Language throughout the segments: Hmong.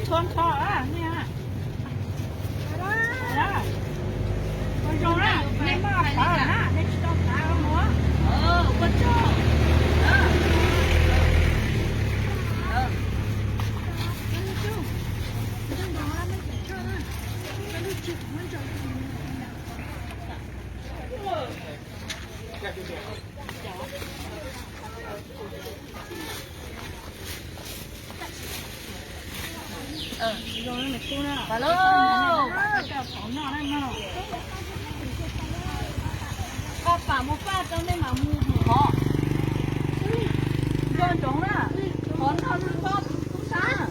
Txhua nrho na, nej, ua zoo na, nej maj pav na, nej tsis tau pav mus. Ua tsaug. Koj pam mus paj rau nej mam mus hov. Nco ntsoov na, qhov no lub pob tub sab.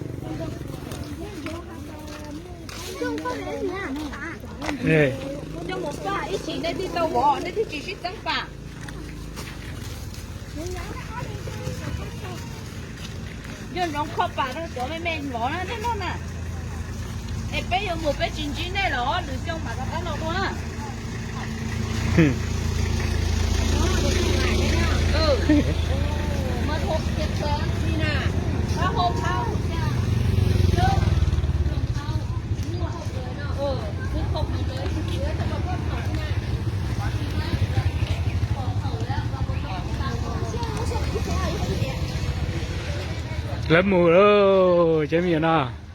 Coj mus paj ib chim nej thiaj tau vov, nej thiaj tsis sib txeeb pam. Nco ntsoov kho pam rau cov me me vov na nej noj na. Es peb yuav mus peb tsis ntsib nej los lwm xyoo mam rov qab los dua na. Lawv mus lawm cov me nyuam no.